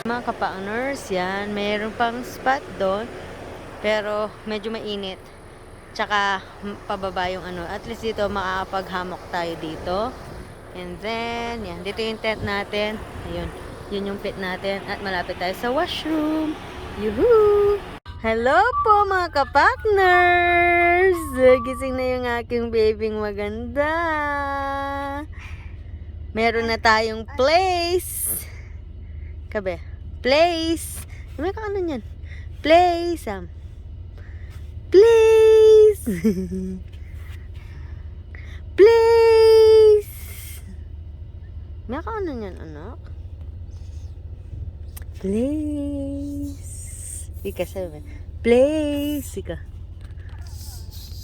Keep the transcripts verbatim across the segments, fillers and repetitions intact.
Mga kapartners, yan. Meron pang spot doon. Pero medyo mainit. Tsaka m- pababa yung ano. At least dito makakapag-hammock tayo dito. And then, yan. Dito yung tent natin. Ayun. Yun yung pit natin. At malapit tayo sa washroom. Yuhu! Hello po, mga kapartners! Gising na yung aking baby'ng maganda. Meron na tayong place. Kabe, place. May kaano niyan? Place, am. Place. Place. May kaano niyan, anak? Place. Ika, sabi mo. Place. Ika.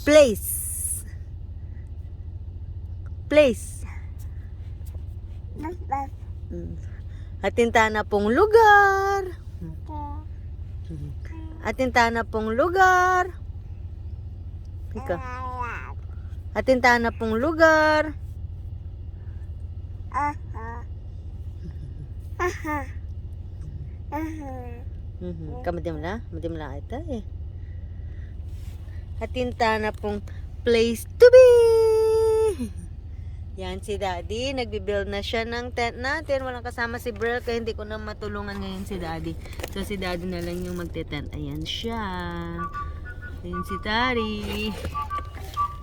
Place. Place. Mm. Atin tana pung lugar. Mm. Atin tana pung lugar. Ika. Atin tana pung lugar. Aha. Aha. Aha. Mhm. Ka, madimla? Madimla ita e. Atin tana pung place to be. Yan si Daddy, nagbi-build na siya ng tent natin. Walang kasama si Brel, kaya hindi ko na matulungan ngayon si Daddy. So, si Daddy na lang yung magte-tent. Ayan siya. Ayan si Daddy.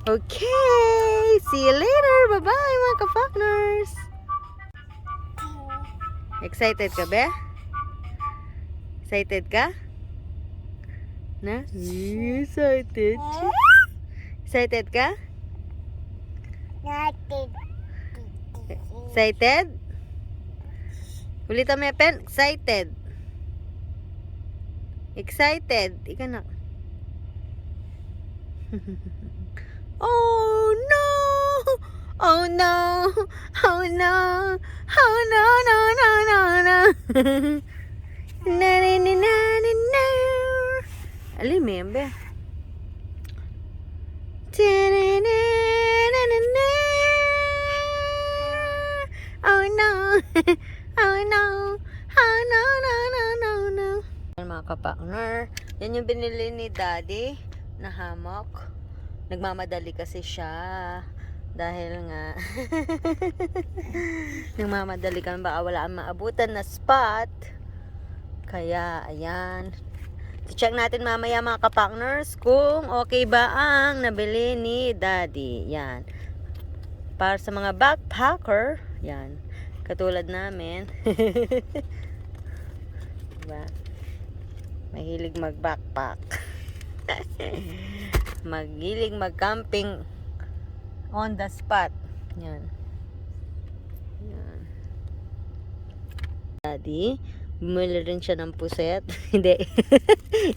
Okay! See you later! Bye-bye, mga kapartners! Excited ka, be? Excited ka? Na? Excited? Excited ka? Excited? Ulitan mo, Pen. Excited. Excited. Ika na. Oh no! Oh no! Oh no! Oh no, no, no, no, no! Na, na, na, na, na, na. Alim e, be. Ta, na, na, na, na, na. Oh no! Oh no! Oh no, no, no, no, no. Yan, mga kapartner. Yan yung binili ni Daddy na hammock. Nagmamadali kasi siya. Dahil nga, nagmamadali kami. Baka wala ang maabutan na spot. Kaya, ayan. I-check natin mamaya, mga kapartners, kung okay ba ang nabili ni Daddy. Yan. Para sa mga backpacker, yan. Katulad namin. Diba? Mahilig mag-backpack. Mahilig mag-camping on the spot. Yan. Yan. Daddy, bumili rin siya ng puset. Hindi.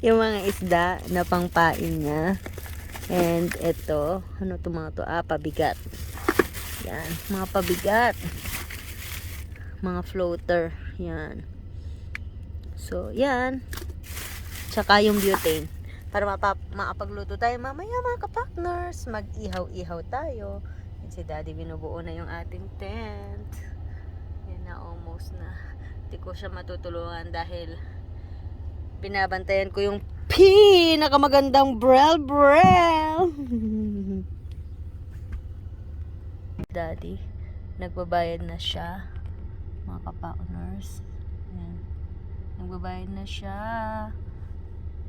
Yung mga isda na pangpain niya. And ito, ano to, mga to? Ah, pabigat. Yan, mga pabigat. Mga floater. Yan. So, yan. Tsaka yung butane. Para mapa- makapagluto tayo mamaya, mga kapartners. Mag-ihaw-ihaw tayo. Yan si Daddy, binubuo na yung ating tent. Yan na, almost na. Di ko siya matutulungan dahil binabantayan ko yung pinakamagandang Brel Brel. Daddy, nagbabayad na siya, mga kapartners. Yan. Nagbabayad na siya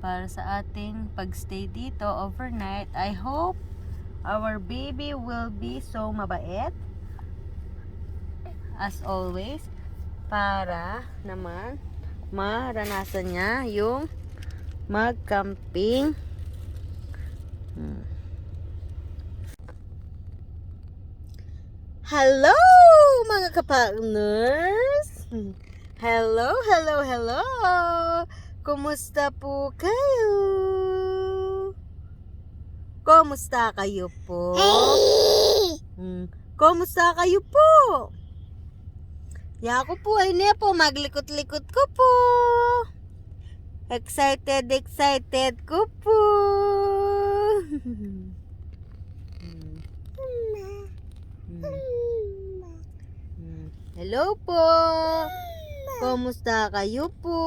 para sa ating pagstay dito overnight. I hope our baby will be so mabait as always para naman maranasan niya yung mag-camping. Hmm. Hello, mga kapartners! Hello, hello, hello! Kumusta po kayo? Kumusta kayo po? Hmm. Kumusta kayo po? Yaku po, ay ne po, maglikot-likot ku po. Excited, excited ku po. Hmm. Hmm. Hmm. Hello po. Kumusta kayu pu?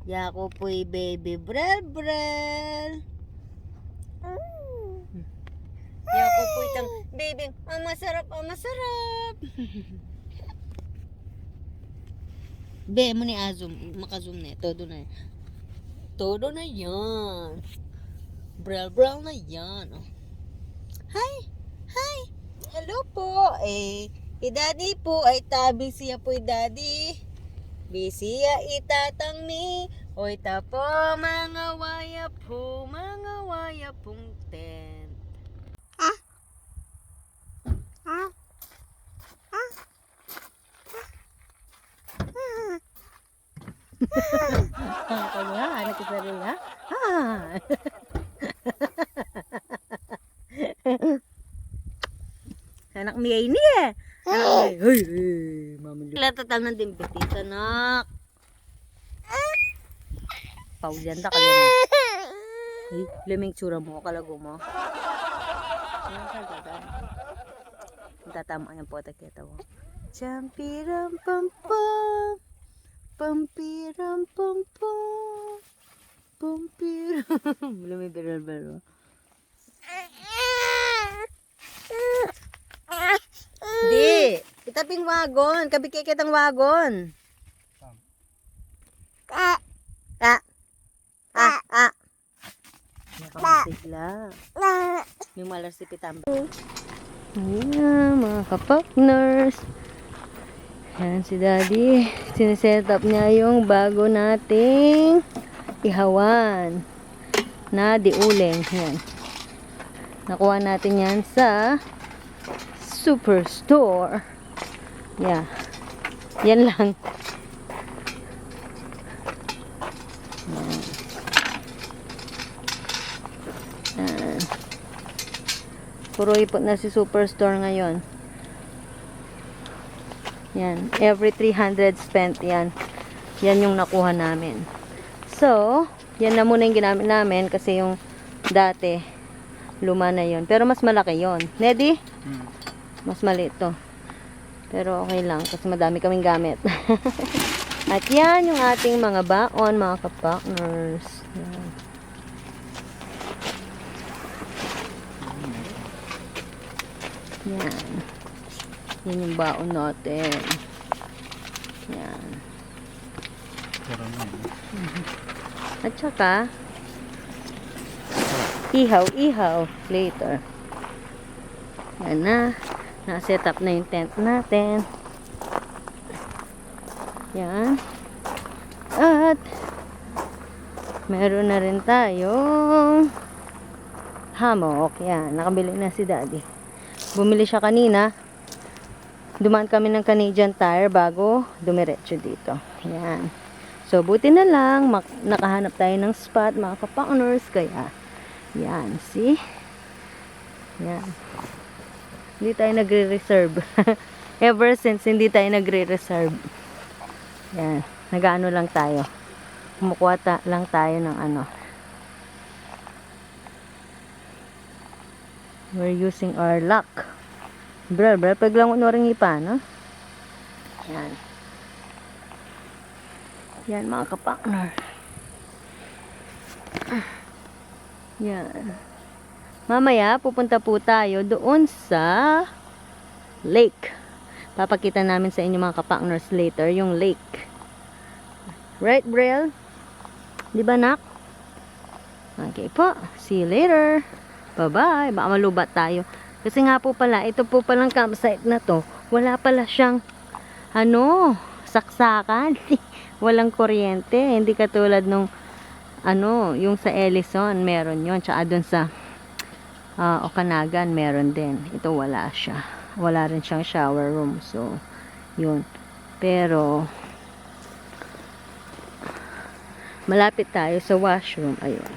Yaku pu'y baby Brel Brel. Yaku pu'y tang baby, ah, masarap, ah, masarap. Be, mu ne a-zoom, maka-zoom ne, todo na. Todo na yan. Brel Brel na yan, o. Hi! Hi! Hello pu. E, i Daddy pu, ay ta, bisi ya pu i Daddy. Bisi ya i Tatang Mi. Oy ta pu, mangawa ya pu, mangawa ya pung tent. Ah? Ah? Ah? Ah, kayu ha, anak kita rin ha. Ah. Anak mi ini e. Anak mi, hey, hey, mami. Kila tatang nang dimpit, anak. Paulian ta kaya na. Hey, lemeng tsura mu, kalago mu. Ayan, kaya, kaya. Tatama yan pu, takita mu. Champiram pam pam. Pampiram pam pam. Pampiram. Belum, belum, belum. Di, ita ping wagon. Kabike kitang wagon. Ah. Ah. Ah, ah. Nakamasigla. May malar si Pitamba. Ayan, mga kapartners. Ayan si Daddy. Siniset up niya yung bago nating ihawan na diuling. Ayan. Nakuha natin yan sa Superstore. Yeah. Yan lang. Yan. Yan. Puro ipot na si Superstore ngayon. Yan. Every three hundred spent yan. Yan yung nakuha namin. So, yan na muna yung ginamit namin kasi yung dati, luma na yun. Pero mas malaki yun. Nedi? Hmm. Mas maliit to. Pero okay lang kasi madami kaming gamit. At yan yung ating mga baon, mga kapartners. Yan. Yan. Yan yung baon natin. Yan. Sarap na yun. At saka, ihaw, ihaw later. Yan na. Na-set up na yung tent natin. Yan. At meron na rin tayong hammock. Yan. Nakabili na si Daddy. Bumili siya kanina. Dumaan kami ng Canadian Tire bago dumiretso dito. Yan. So, buti na lang, mak-, nakahanap tayo ng spot, mga kapartners. Kaya, yan, see? Yan. Hindi tayo nagre-reserve. Ever since, hindi tayo nagre-reserve. Yan. Nag-ano lang tayo. Kumukuha ta-, lang tayo ng ano. We're using our luck. Brel, brel, paglangon no ring ipa, no? Yan. Yan, mga kapartner. Yan. Mamaya, pupunta po tayo doon sa lake. Papakita namin sa inyo, mga kapartners, later yung lake. Right, Brel? Di ba, nak? Okay po. See you later. Bye-bye. Baka malubat tayo. Kasi nga po pala, ito po palang campsite na to, wala pala siyang, ano, saksakan. Walang kuryente. Hindi katulad nung, ano, yung sa Ellison, meron yon. Tsaka dun sa, ah, Okanagan, meron din. Ito wala siya. Wala rin siyang shower room. So, yun. Pero, malapit tayo sa washroom. Ayun.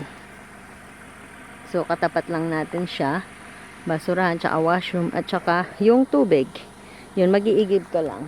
So, katapat lang natin siya. Basurahan, tsaka washroom, at tsaka yung tubig. Yun, mag-iigib ka lang.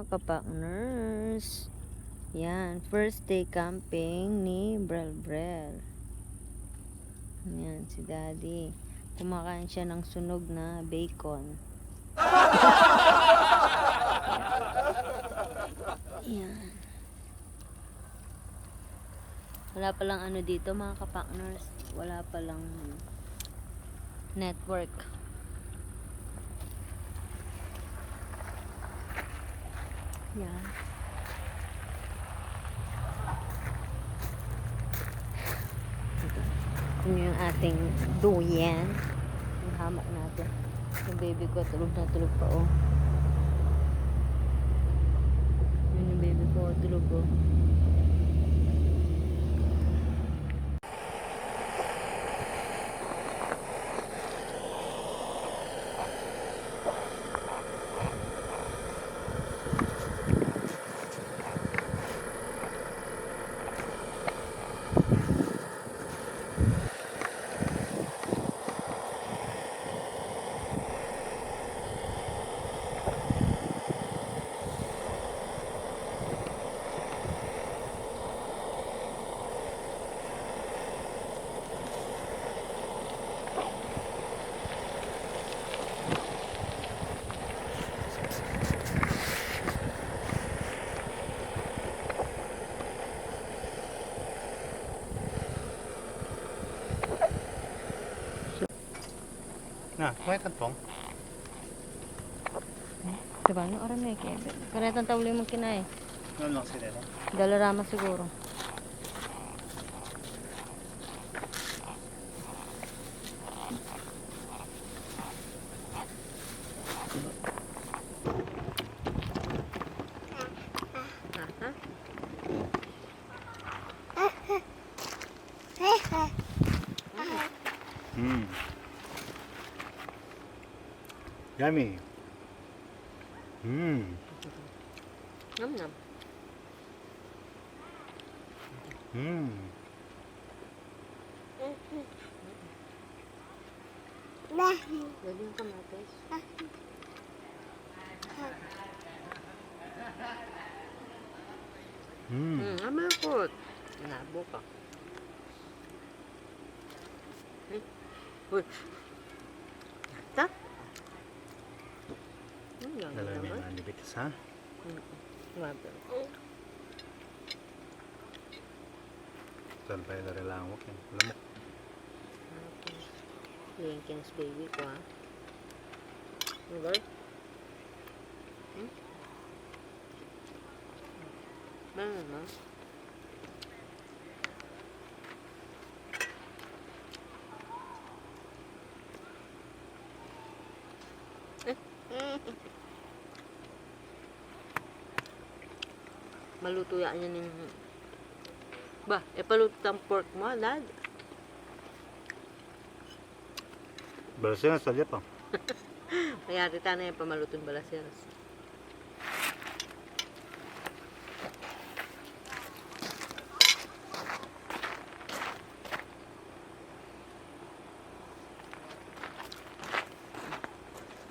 Kapakners. Yan, first day camping ni Brel Brel. Yan, si Daddy. Kumakain siya ng sunog na bacon. Yan. Wala palang ano dito, mga kapakners. Wala palang network. Yan. Ito. Ito yung ating duyan. Yung hammock natin. Yung baby ko, tulog na tulog pa, oh. Yun yung baby ko, tulog, oh. Na, may tantong. Diba, no? Oras na, eh, kaya karetang tauli mong kinay. Ano lang sila, no? Dalarama siguro. Aha. Mm. Yummy. Mm. Yum, yum. Mm. Lagyan kamatis. Mm. Mm, amoy kot. Labo ka. Uy. Ata? Ang ganda naman. Lalagyan naman ng bitas, ha? Mm. Grabe. Saan pa yung larilangwak, eh? Lamok. Jenkins baby ko, ha? Ang ganda. Hmm? Ano naman? Maluto ya yan yung, ba, e paluto ang pork mo, Dad? Balaseras, salya pa. Mayari tana yan, pamaluto ng balaseras.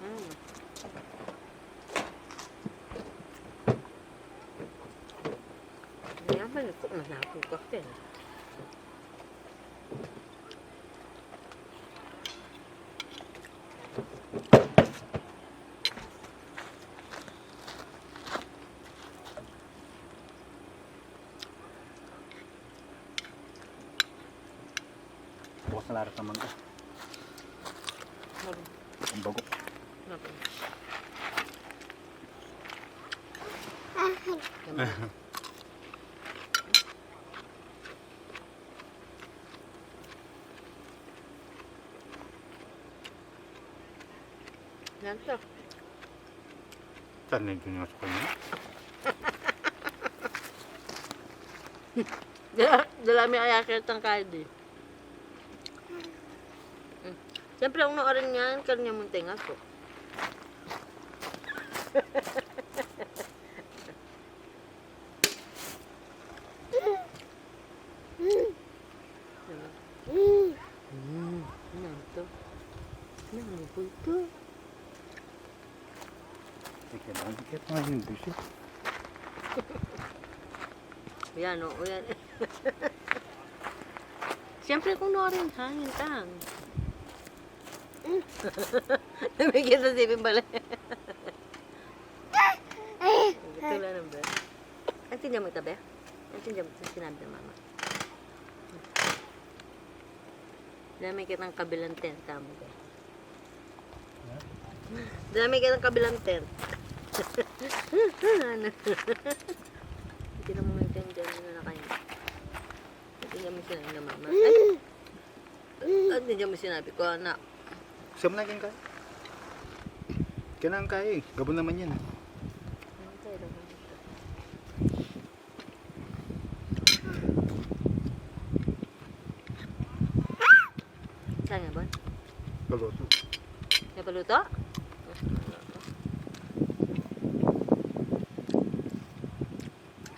Mm. Yaman ko, manapu ka pin. Bukas na larat naman ka. Ang bagok. Naku. Yan to. Saan na yung sa kanya? Dala, dala mi ayakit ang kadi. Hmm. Siyempre, ang noorin nga, kanya munting aso. Hmm. Ano to? Ano po ito? Teka lang, dikit nga yung busit. Yan, o, yan. Siyempre, kung no rin hangin, tang. Namikit na sipin pala. Ito lang ba? Ang tinda mo tabi? Ang tinda mo sinabi ng mama. Dami kitang kabilang tent, tama ba? Dami kitang kabilang tent. Ano? Hindi na mo maintindihan na na kayo. Hindi naman sinabi na mama. Ay! At hindi mo sinabi ko, anak. Siya mo na king kaya. Kailangan kaya eh. Gabon naman yan. Ano tayo naman ito? Saan nga ba? Paluto. May paluto?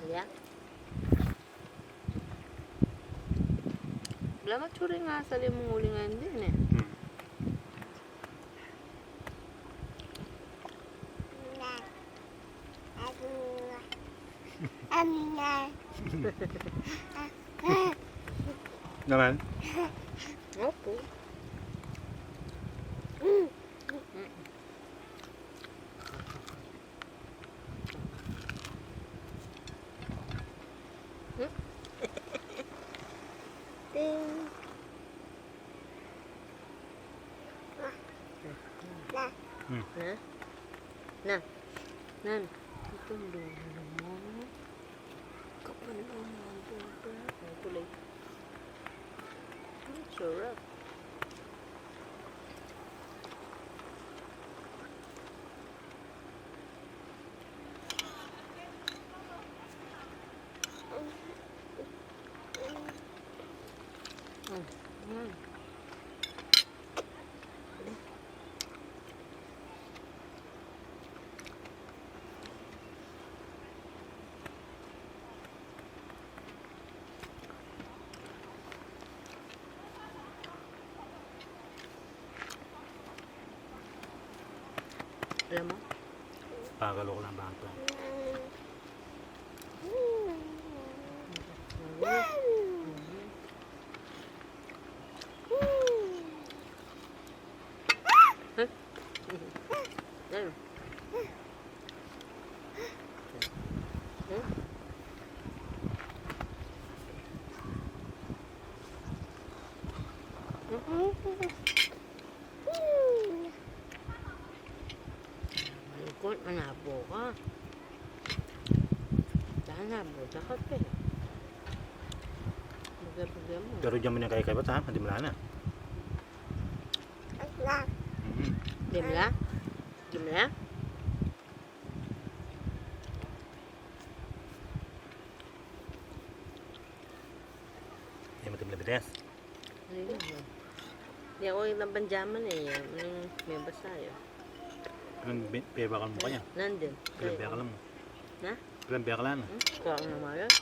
Ayan. Wala matsuri nga sa limang uling nga hindi, eh. Hmm. Naman? Opo. Mm. Ting. Hmm. Na? Na? Nan? Itong dulo mo. Kapal mo ang dulo. Ang kulay. Ang sarap. Mm. Mm. Alam mo? Pakalok lang ba ito? Huh? Ayun. Huh? Lungkot, manabo ka. Sana, buta ka pa eh. Buga-buga mo. Pero diyan mo na kaya kaya ba, ha? Hindi mo na. Mm. Dimla? Dimla? Hindi mo dimla bides? Hindi na. Hindi ako yung tampanjaman eh. Yung may basa yun. Pinagbe-, pebakal mo kaya? Nandun. Pinagbe-bakal mo? Na? Pinagbe-bakal na? Hmm? Kaya nga naman yun.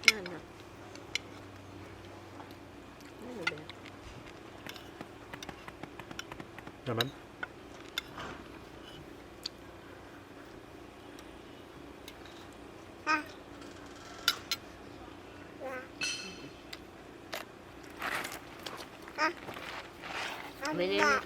Ano? Ano ba? Naman? Minini-,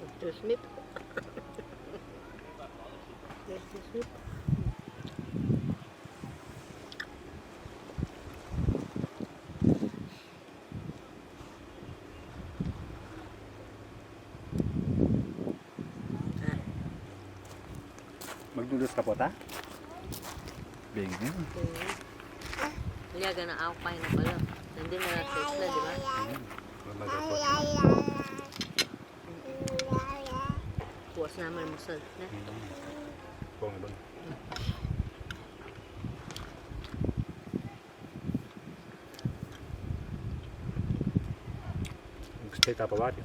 Mister Smith. Mister Smith. Kapota? Bing. Liaga na ako kain na pala. Hindi na lang six na, di ba? Hmm. Wala na daw po. Puas naman almusal, ne? Hmm. Puas na ba? Gusto tayo tapawari.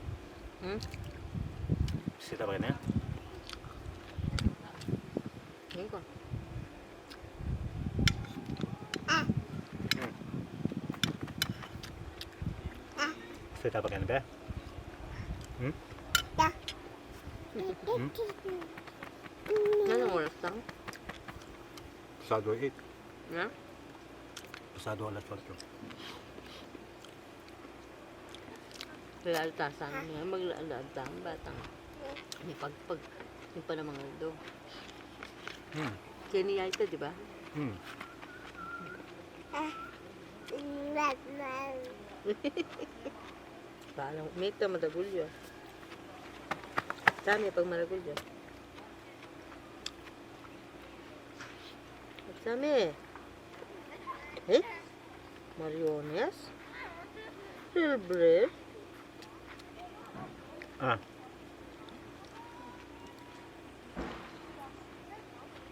Hmm? Gusto tayo tapawari na yan? Hindi ko. Hmm. Gusto tayo tapawari na ba? Hmm? Hmm? Anong oras lang? Pasado eight. Na? Pasado alas otso. Kaya alta sana nga, magla-, alta ang batang. May pagpag, yung pa namang aldo. Hmm. Kenny Yaita, di ba? Hmm. Parang, may ito, madagulyo. Sa amin, pag madagulyo. Sa amin. Eh? Mariones? Silver? Ah.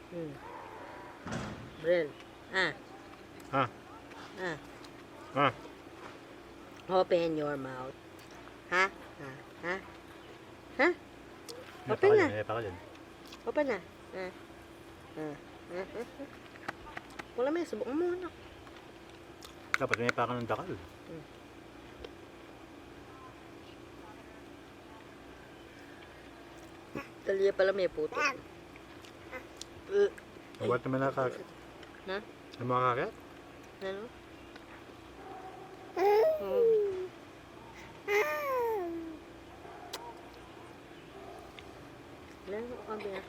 Hmm. Brel. Ah. Ah. Ah. Ah. Open your mouth. Ha? Ha? Ha? Ha? Open na. Open na. Ah. Ah. Ah. Ah. Wala, may subok mo, anak. Dapat may pakan ng dakal. Hmm. Talia pala may puto. Ang bata man nakakit. Na? Ang makakit? Ano? Hmm. Wala, ano ka, Bea?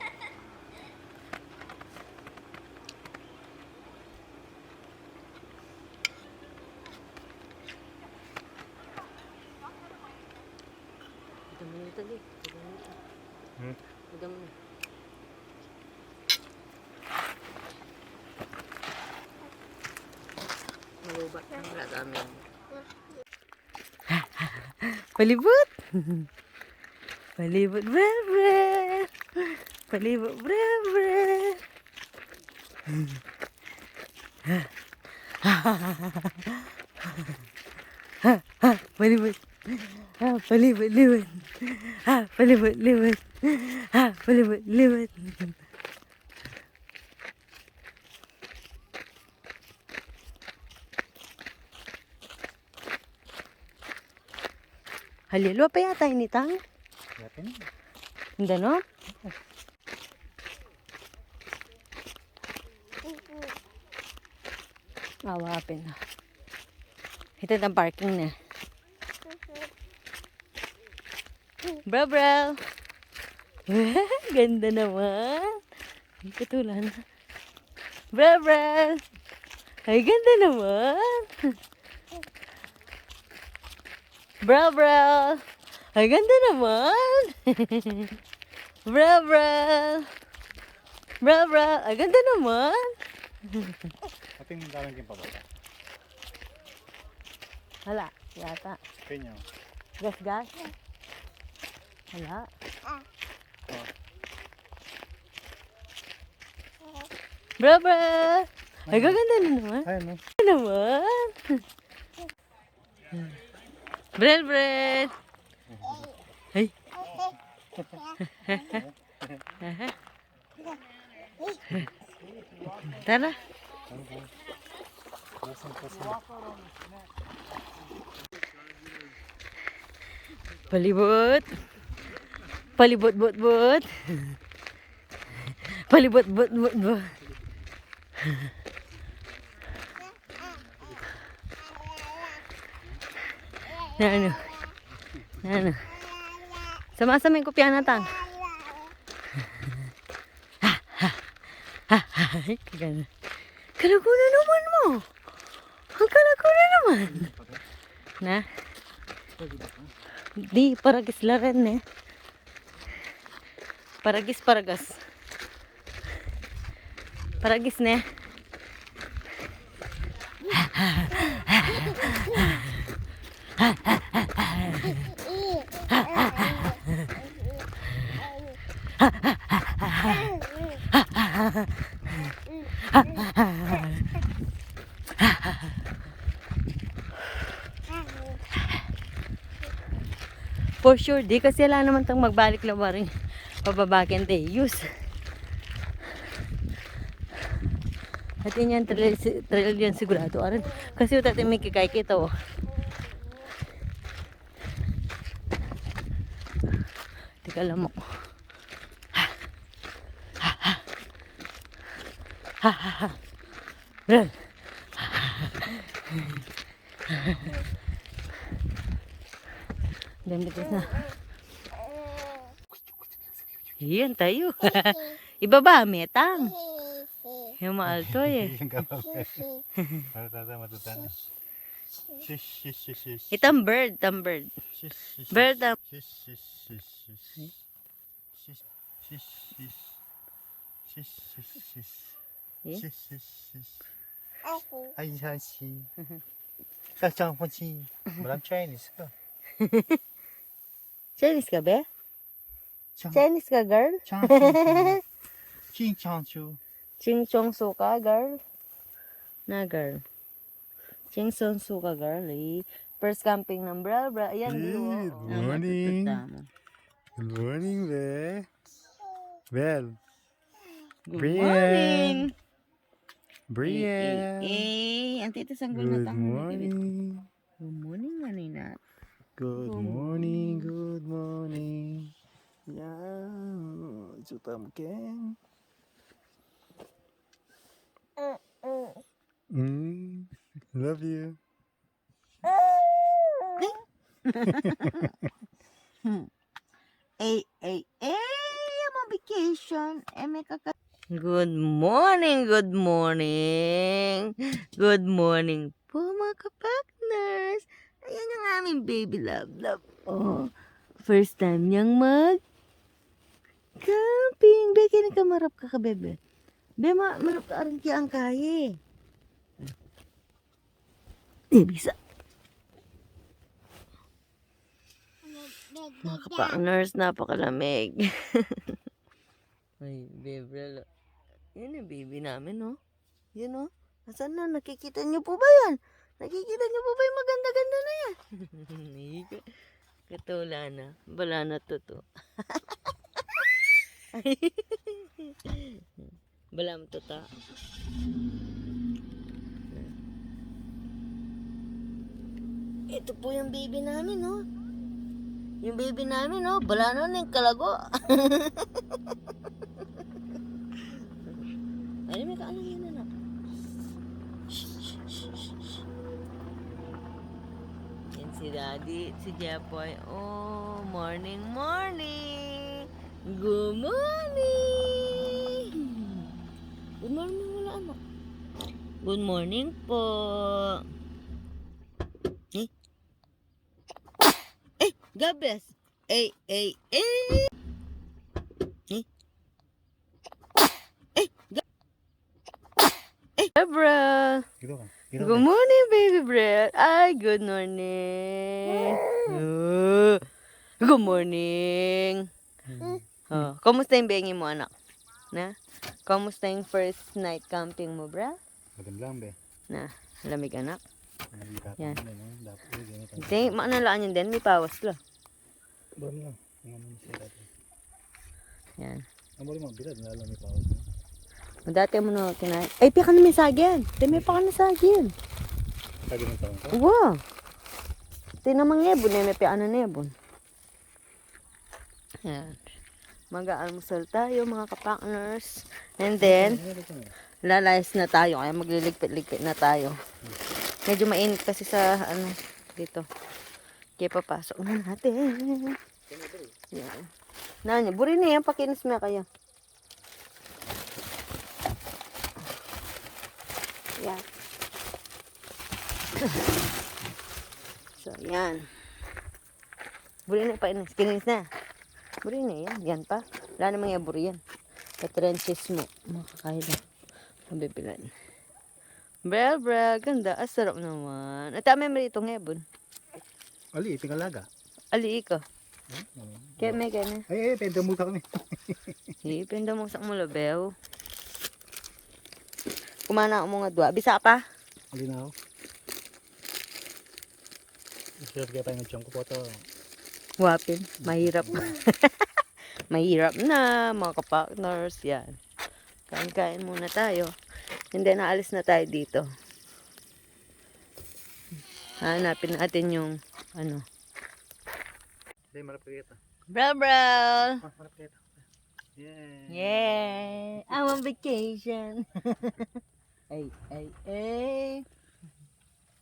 Ito mo na ito, di. Ito mo na ito. Hmm? Ito mo na. Malubat na, wala kami. Palibot. Palibot, Brel, Brel. Palibot, Brel, Brel. Palibot. Ah, palibot, libot. Ah, palibot, libot. Ah, palibot, libot. Halilo pa yata ini, Tang. Yata na. Hindi, no? Awa, apin na. Ito na parking na. Bro, bro. Ganda naman. Ang patulan. Bro, bro. Ay, ganda naman. Bro, bro. Ay, ganda naman. Bro, bro. Bro, bro. Ay, ganda naman. Ating dalan king pababa. Hala, yata. Kanya. Gas, gas. Hala. Oh. Bro, bro. Ay, gaganda na naman. Ay, no? Ano naman? Brel, Brel. Ay. Tara. Palibot. Palibot, bot, bot. Palibot, bot, bot, bot. Nanu? Nanu? Sama-sama ing kopya na, Tang. Ay, kagana. Kalago na naman mo. Ang kalago na naman. Na? Di, paragis la rin, eh. Paragis, paragas. Ragis ne. For sure, di kasi ala naman tang magbalik la wari. Pababa ken Deus. At yan, trail, trail yan sigurado. Aran, kasi utat may kikay kita, oh. Teka lang mo. Dami na. Yan tayo. Ibaba, metang. Yung maalto eh. Yung gabang. Para tata, matutan. Shish, shish, shish, shish. Itang bird, itang bird. Shish, shish, shish. Bird ang shish, shish, shish, shish. Shish, shish, shish. Shish, shish, shish. Eh? Shish, shish, shish. Ay, yan si. Sa chang pun si. Malam Chinese ka. Chinese ka, be? Chang. Chinese ka, girl? Chang, chang, chang. Ching, chang, chu. Ching, chong, su ka, girl? Na, girl. Ching, chong, su ka, girl, eh. First camping ng Bral, Bral. Ayan, view, oh. Good morning. Ang matututa mo. Good morning, be. Bel. Good morning. Brian. Brian. Eh, eh, eh. Ang tita sanggol na. Good morning. Good morning, Manay Nat. Good morning, good morning. Yan. Chuta mo, Ken. Mm, love you. Eh, eh, eh, yung mga vacation, eh, may kaka- Good morning, good morning. Good morning po, mga ka-partners. Ayan yung aming baby love, love. Oh, first time niyang mag-camping. Be, kaya nagkamarap ka ka, bebe. Be, ma-, marap ka arin kaya ang kaya. Di bisa. Mga ka-partners, napakalamig. Ay, baby, lo. Yan yung baby namin, no? Yan, no? Asan na? Nakikita niyo po ba yan? Nakikita niyo po ba yung maganda-ganda na yan? Katula na. Bala na to to. Bala mo to ta. Ito po yung baby namin, oh. Yung baby namin, oh. Bala na yung kalago. Ay, may kaalam yan, anak. Shh, shh, shh, shh, shh. Yan si Daddy, si Jepoy. Oh, morning, morning. Good morning. Good morning, wala, anak. Good morning po. Eh? Eh, gabes. Eh, eh, eh. Eh? Eh, ga- eh. Debra. Dito ka. Dito ka. Good morning, baby Brett. Ay, good morning. Uh, good morning. Hmm. Oh, kumusta yung bengi mo, anak? Na? Kumusta yung first night camping mo, bra? Maganda lang, be. Na, lamig, anak. Ang ikatan. Yan. Mo, no? Dapat, eh, ganyan tayo. Hindi, maanalaan yun din. May pawas la. Bram lang. Ang ano siya dati. Yan. Ang mali mo, bilad, lalo may pawas na. Dati mo na kinain. Ay, pika na may sagin. Di may paka na sagin. Sagin ng taon ka? Wow. Tinamang nebon, eh, may piano nebon. Ayan. Mag-aalmusal tayo, mga ka-partners. And then, lalayas na tayo. Kaya magliligpit-ligpit na tayo. Medyo mainit kasi sa, ano, dito. Kaya papasok na natin. Yan. Nanya, buri na yan. Pakinis mo kaya. Yan. So, yan. Buri na, painis. Kininis na. Buri na yan. Yan pa. Wala namang iya buri yan. Patrenches mo. Makakain na. Ang bibilan. Brel, brel, ganda. Ah, sarap naman. At may merito nga, Bun. Ali, tingalaga. Ali, ika. Hmm? Kaya may gana. Ay, ay, penda mo kami. Sige, penda mo sa mula, Bel. Kumana mo nga dua. Bisa pa? Ali na ako. Sarap kaya tayo ng tiyan ko po to. Wapin. Mahirap. Mahirap na, mga kapartners. Yan. Kain-kain muna tayo. Hindi, naalis na tayo dito. Hanapin natin yung ano. Hindi, marap ka kita. Brel, brel! Ah, marap ka kita. Yay! Yay! I'm on vacation! Ay, ay, ay!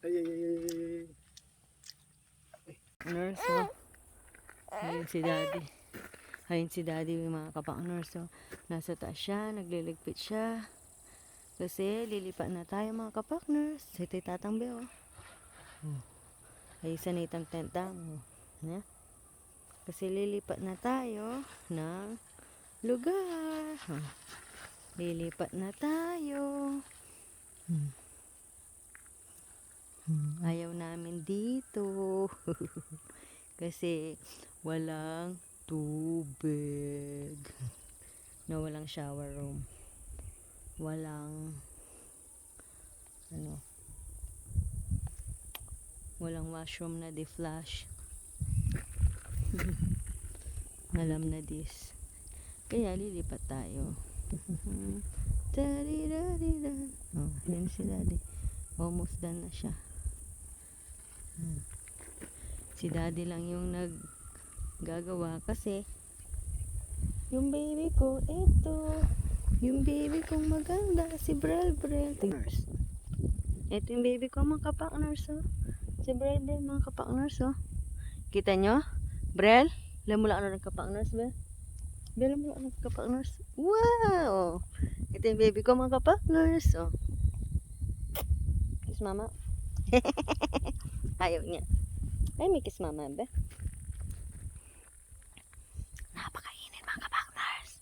Ay, ay, ay, ay, ay. Nurse, oh. Ayun si Daddy. Ayun si Daddy, mga kapak nurse, oh. Nasa taas siya, nagliligpit siya. Kasi lilipat na tayo, mga kapak nurse. Ito yung tatang Beo, oh. Oh. Ayun sa nitang tenta, oh. Na? Kasi lilipat na tayo ng lugar. Oh. Lilipat na tayo. Hmm. Hmm, ayaw namin dito. Kasi walang tubig. No, walang shower room. Walang, ano, walang washroom na di-flush. Alam na this. Kaya lilipat tayo. Tadidadida. Oh, yan si Daddy. Almost done na siya. Hmm. Si Daddy lang yung naggagawa kasi yung baby ko, ito. Yung baby kong maganda, si Brel Brel. Tingnan. Ito yung baby ko, mga kapak nurse, oh. Si Brel Brel, mga kapak nurse, oh. Kita nyo? Brel, lamula ka na ng kapak nurse, Brel. Brel, lamula ka na ng kapak nurse. Wow! Ito yung baby ko, mga kapak nurse, oh. Kiss mama. Ayaw niya. Ay, may kiss mama, be. Napakainit, mga kapak nurse.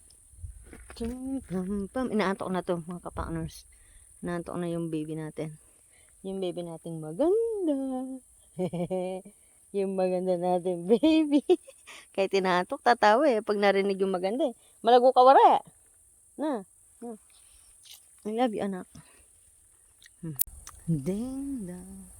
Chum, pam, pam. Inaantok na to, mga kapak nurse. Inaantok na yung baby natin. Yung baby nating maganda. Yung maganda natin, baby. Kahit inaantok, tatawa eh. Pag narinig yung maganda eh. Malago ka wara. Na, na. I love you, anak. Hmm. Ding dong.